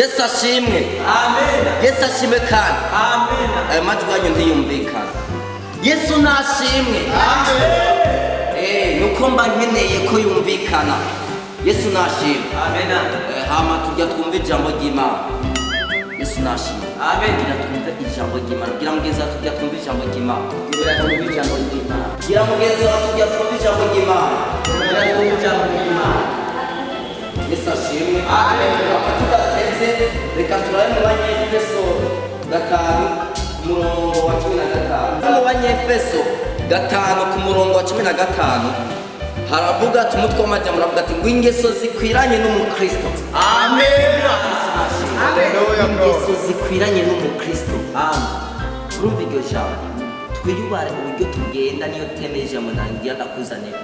Yesu ashimwe. Amen. Yesu ashimwe kandi. Amen. Ayo majwi yanyu ntiyumvikana. Yesu nashimwe. Nuko mba nkeneye ko yumvikana. Yesu nashimwe. Amen. Hama tujya twumve ijambo ry'Imana. Yesu nashimwe. Amen. Tugira twumve ijambo ry'Imana. Bwira mugenzi wawe, tujya twumve ijambo ry'Imana. Tugira twumve ijambo ry'Imana. Bwira mugenzi wawe, tujya twumve ijambo ry'Imana. Tugira twumve ijambo ry'Imana. Yesu ashimwe. Amen. Reka tudateze, reka turabe mu Banyefeso 5 ku murongo wa 15. Mu Banyefeso 5 ku murongo wa 15 haravuga ati, umutwe w'amajambo uravuga ati ngo ingeso zikwiranye n'umukristo. Amen. Hallelujah, bro. Ingeso zikwiranye n'umukristo. Amen. Urumva iryo jambo, twiyubare uburyo tugenda, niyo thème y'ijambo ntangira ndakuzaniye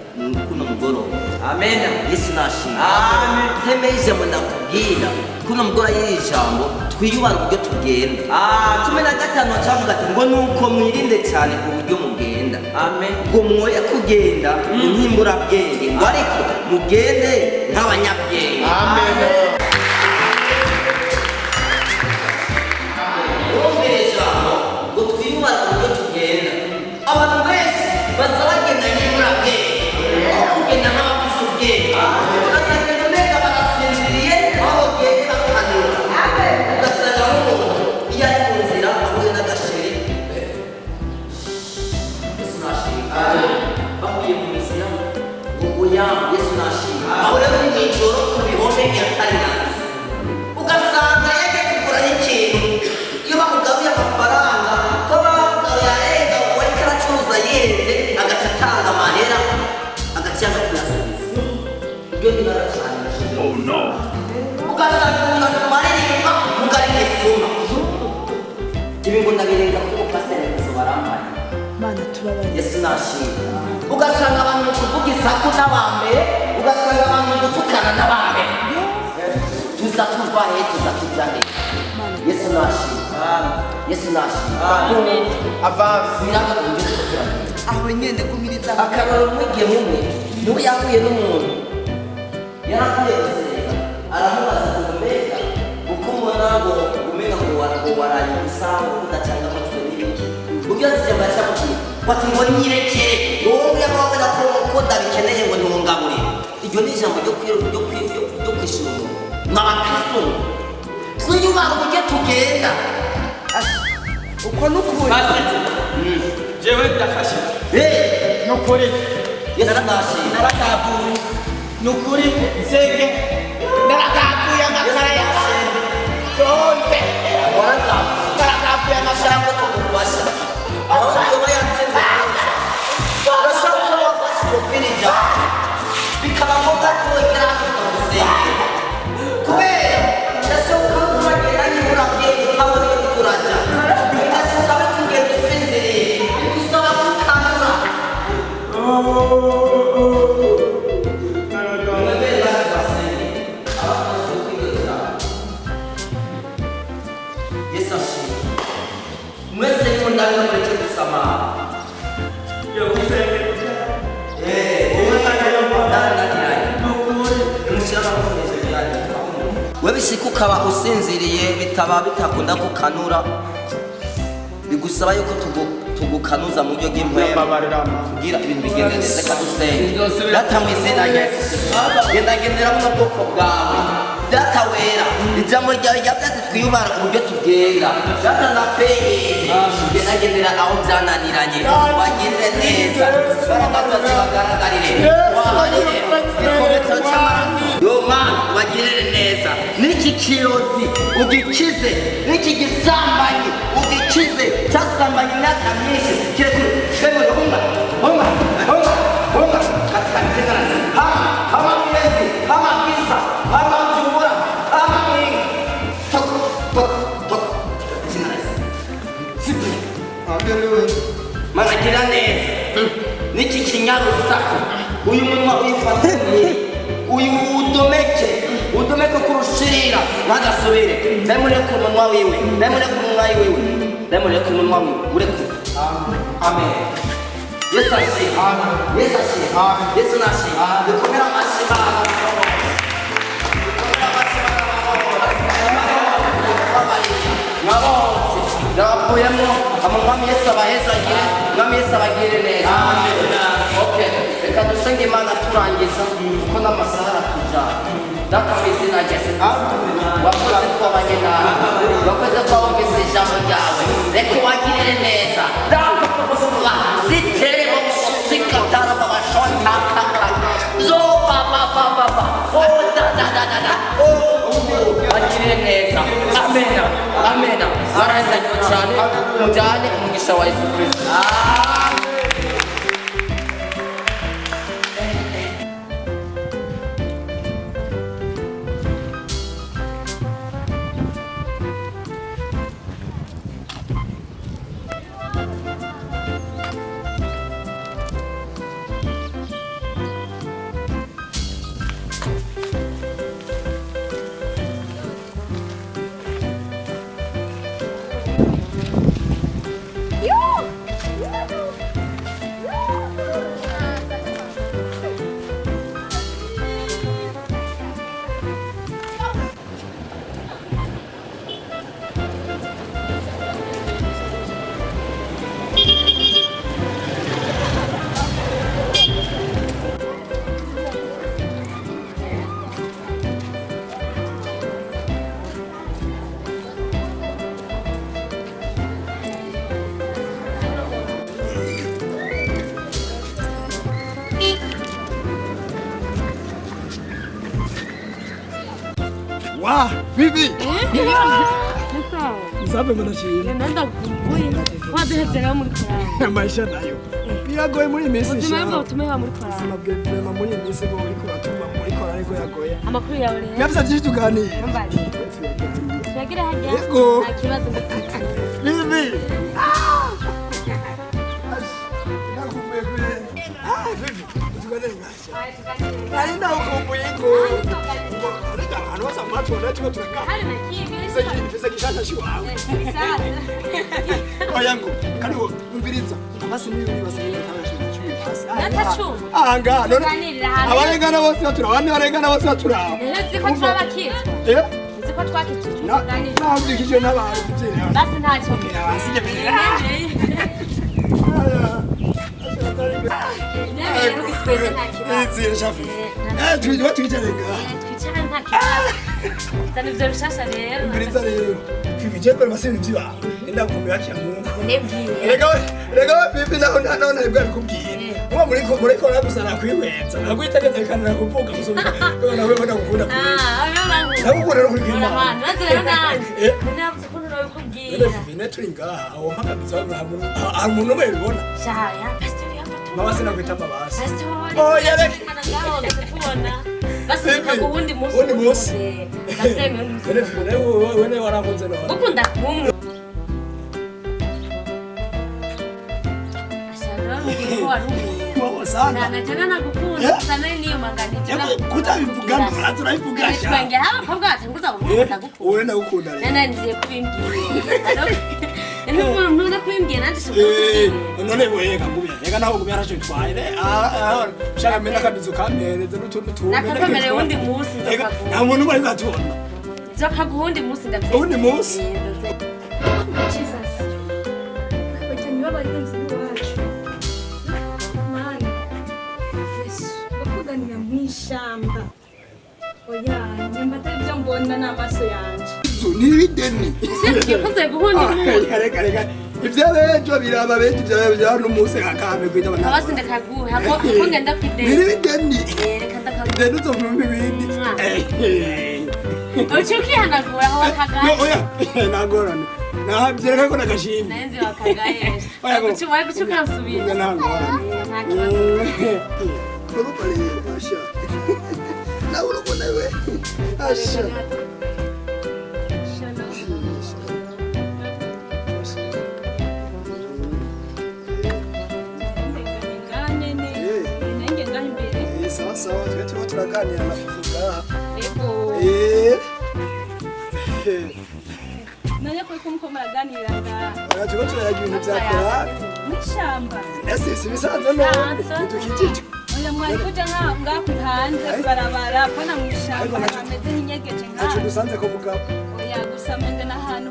kuno mugoroba. Amen. Yesu nashimwe. Amen. Thème y'ijambo ndakubwira kuno mugoroba y'iri jambo, twiyubare uburyo tugenda. Amen. 15 bacavuga ati ngo nuko mwirinde cyane uburyo mugenda, Amen. ngo mwoye kugenda mu nkimburabwenge, ngo ariko mugende nk'abanyabwenge. Amen. Urumvira ijambo ngo twiyubare uburyo tugenda. Abantu benshi baza bagenda nk'imburabwenge aho kugenda nk'abafise ubwenge. Bakagenda umenga barasinziriye aho bagenda bakanura. Ugasanga nk'umuntu iyo ari mu nzira ahuye n'agasheri, Yesu nashimwe, bahuye mu nzira ngo oya. Yesu nashimwe. Aho rero ni mw'ijoro ku bihome yatarinanze, ugasanga yagiye kugura n'ikintu, iyo bamugaruye amafaranga ko bamugaruye arenga, uwo ariko aracuruza yenze agaca atanga amahera, agaca yanga kuyasubiza. Iryo ni ibara cyane. Ugasanga umuntu ari maririmba mugari gisuma. Ibi ngo ndabirenga kuko pasiteri remezo barampaye. Mana, tubabarire. Yesu nashimwe. Ugasanga abantu mu kuvuga isaku n'abambere, ugasanga abantu mu gutukana n'abambere. Tuza tuva he? Tuza tuja he? Yesu nashimwe. Yesu nashimwe. Amen. Avance. Biranga uburyo turiko turagenda. Aho nyene gumiriza. Akarorero, mwigiye mumwe niwe yahuye n'umuntu yaravuye gusenga, aramubaza ngo mbega uko mbona ngo umenga ngo waraye ubusa, ngo udacanga amatwi n'ibiki? Ubwo ijambo yacamubwiye bati ngo nyirekere wowe uyaba wabona ko ndabikeneye, ngo ntiwungaburire. Iryo ni ijambo ryo kwishura umuntu. Mw'abakristo, twiyubaha uburyo tugenda. Uko nukuri. Pastor, jewe ndafashije. Nukuri. Yesu nashimwe. Naratavuye. Nukuri nsenge. Naratavuye amakara y'abantu. Yose. Waratavuye. Naratavuye amakara. Ashaka ko tugufasha aho yoba yatsinze byinshi. Urashobora kuba wafashe umupira ijambo, bikaba ngombwa ko wegera hano tukagusengera, kubera ndashoboka no kubagenda nk'imburabwenge ukabona iyo turaja, bigashoboka no kugenda usinziriye, bigusaba gukangura. Mwebwe basenge abafashe kwiga ijambo. Yesu ashimwe. Mwese nimwe ndabona, mureke gusamara. Yo usenge. Nukuri we bishika ukaba usinziriye, bitaba bitakunda kukanura, bigusaba yuko tugukanuza mu buryo bw'impwemu Mbabarira. kugira ibintu bigende neza. Reka dusenge. Data, mu izina rya Yesu, gendagendera buno bwoko bwawe. Data wera, ijambo ryawe ryavuze ati twiyubara uburyo tugenda. Data, ndakwinginze, gendagendera aho byananiranye, bagirire neza, imbaraga zose bagaragarire, wabarire igikometsero cy'amaraso yo Mana, ubagirire neza. N'iki kirozi ugikize, n'iki gisambanyi ugikize, cyasambanye imyaka myinshi kirekire. Shemwe, hunga, hunga, hunga, hunga katika jina la Yesu. Hama, hama mwezi, hama kisa, hama mjumbura, hama mwingi, toka, toka, toka katika jina la Yesu. Sipi. Hallelujah. Mana, gira neza n'iki kinyarusaku. Uyu munwa uyifate, uyu udomeke, udomeke kurushirira, ntagasubire. Ndamure ku munwa wiwe, ndamure ku munwa wiwe, ndamure ku munwa wiwe, urekure. Amen. Yesu ashimwe. Yesu ashimwe. Yesu nashimwe. Dukomere amashyi Imana. Dukomere amashyi Imana. Abakuyemo Umwami Yesu abahezagire, Umwami Yesu abagirire neza. Okay, reka dusenge Imana turangiza kuko n'amasaha aratujana. Data, mu izina rya Yesu, wakoze twabanye nawe, wakoze twabumvise ijambo ryawe, reka ubagirire neza. Zitere sikatara babashonta kaka zo ba ba ba ba ba oh da da da da da oh, bagirire neza. Amen, amen. Barazagiwe cyane, mujyane umugisha wa Yesu Kristo. Wa, bibi. Msabe mwanashiri. Ndakumbuye waduhevye muri korali. Maisha nayo. Biragoye muri iyi minsi. Ubuzima bwo butume muri korali. Ubuzima bwe vraiment muri iyi minsi bwo uriko uratuma muri korali ariko yagoye. Amakuru yawe rero? Nafisa byinshi tuganira. Mbari. Turagira hajya. Yego. Nta kibazo ndafite. Bibi. Ah! Nakumbuye kure. Ah, bibi. Tuganire ngasha. Nari ndakumbuye ngo. Reka abantu bose amatwi turiko turaganira. Hari na kimwe. Mfise gishasha shiwawe. Oya ngo, kandi ngo umviriza. Abasi niyo bibasa niyo tabasha basi. Natacuma. Ah, nga none. Tuganirira hamwe. Abarengana bose baturaba, abandi barengana bose baturaba. Rero uzi ko twabakitswa. Eh? Uzi ko twakitswe Na tuganirira. nabyikije n'abantu kubyina. Basi ntacyo. Basi njye mbere. Izira shafi. Eh, tujye twicare nga. Twicara nta kibazo. Zana ivyo bishasha rero. Umviriza rero. Fifi je mbere basi ibintu by'iwawe. Ndagukumbuye hakiya Mungu. Nebwiye. Rega rega bibi naho naho ntabwo abikubwiye. Uba muri ko muri ko gusa nakwihwenza. Nakwitegereza bikanira kuvuga gusubira. Ko nawe mbona gukunda kure. Ah, Ndagukunda no kuri Imana. Maze rero nanje. Eh? Navuze ukuntu nabikubwira. None Fifi ne turi ngaha aho mpakamiza hari umuntu umwe bibona. Shaya, pastor yafata. Mama sinakwita mabasi. Pastor. Oh, yareke. Tubona. Basi Fifi, tukaguha undi munsi. uwundi munsi. Ndavyemeye undi munsi. None Fifi ne wewe ne warakunze none. Gukunda kumwe. Ashaka ko wari umuntu. Wowe sana. Sana jana nagukunda Eh? sana niyo manganije. Yego kutabivuga ndora turabivuga sha. Twenge haba abakobwa batanguza Eh, gukunda. Wowe ndagukunda rero. Nana ngiye kubimbwira. Ntuza kubimbwira nanjye sinzi Eh, kubimbwira. none wewe kagumya. Reka nawe gumya arasho bitwaye. Ah, shaka mena kabizu kampereze n'utuntu tumwe. Nakakwemereye uwundi munsi Reka, nzokaguha. nta muntu umwe ariko atubona. Nzokaguha uwundi munsi ndabyemeye. Uwundi munsi? Eh, ndabyemeye. Jesus. Abagenyi b'abarinzi b'iwacu. Mana. Yesu, bakuganira mu ishyamba. Oya, nyamba atari byo mbona n'amaso yanje. Izu ni ibideni. Sibwiye guha undi munsi. Reka reka reka. Ivy'abejo biraba bejo ivy'abejo biraba n'umunsi akame kwita abana. Abasi ndakaguha ko ko ngenda Ni kwideni. ibideni. Eh, reka ndakaguha. Ideni uzovuma ibindi. Mwah. Uci ukihanagura aho No, wakagaye. oya, nta ngorane. Nabyereka ko nagashimye. Nanzi wakagaye. Oya, go. Uci waye guca ukansubira. Nta ngorane. Nta kibazo. Urumva rero, asha. Nawe urabona we. Asha. Ngaha nyene, nanjye ngaha imbere. Eh, sawa sawa, twe turimo turaganira na Fifi ngaha. Yego. Eh. None ko ko muraganira ngaha. Oya, turimo turayaga ibintu bya korali. Mu ishyamba. Ese si ibisanzwe none ntidukikijwe. Oya, mwari kuja ngaha hanze kubarabara, pana mu ishyamba Ariko hameze nk'inyegeje Ntacyo ngaha. dusanze ko mugabo. Oya, gusa mende n'ahantu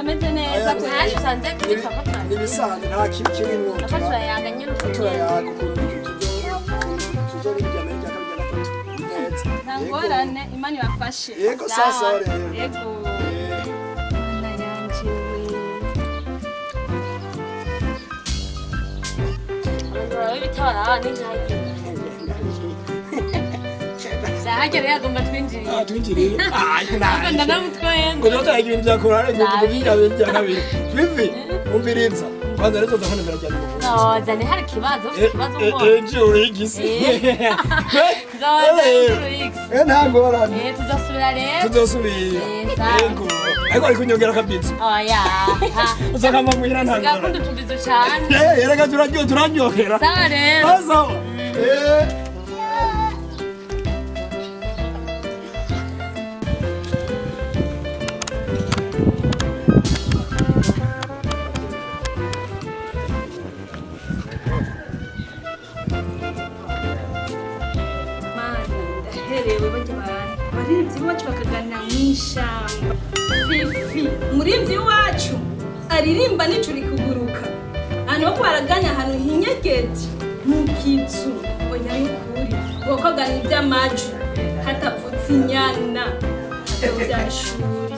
mutameze neza. Oya, Ntacyo usanze kwitwa ko Ni turayaga. ibisanzwe, nta kibi kirimwo. Ko turayaga nyine uko nyene. Turayaga ukuntu tuzora irya mbere, irya kabiri, irya gatatu neza. Nta Yego. ngorane, Imana ibafashe. Yego, sasa rero. Yego. Eh. Mana yanje we. Abantu barabe bitabara n'inkaye. Zahagera yagomba twinjiriye. Ah, twinjirire. Ah, Ariko ndanamutwenza. Ngo ndoto ibintu bya korale ngo tuvugira ibintu bya kabiri. Vivi, umviriza. Kwanza rero tuza kubona imbere Noza ntihari ikibazo, ufite ikibazo mbona. Ejo urigisi. Nzoza urigisi. Eh, nta ngorane. Eh, tuzosubira rero. Tuzosubira. Eh, sawa. Yego. Ariko ari kunyongera kabitsi. Oya. Uzakama muhira, nta Gakunda ngorane. utubizo cyane. Eh, erega turaryohera, turaryohera. Sawa rero. Sawa sawa. Eh. Mana, ndaherewe. Barya bantu abaririmbyi b'iwacu bakaganira mw'ishamba. Fifi, umuririmbyi w'iwacu aririmba n'ijuru rikuguruka, ahantu bo baraganya, ahantu hinyegeje mu kizu. Oya, n'ukuri bokoganira iby'amaju hatavutse inyana, hatavutse ishuri.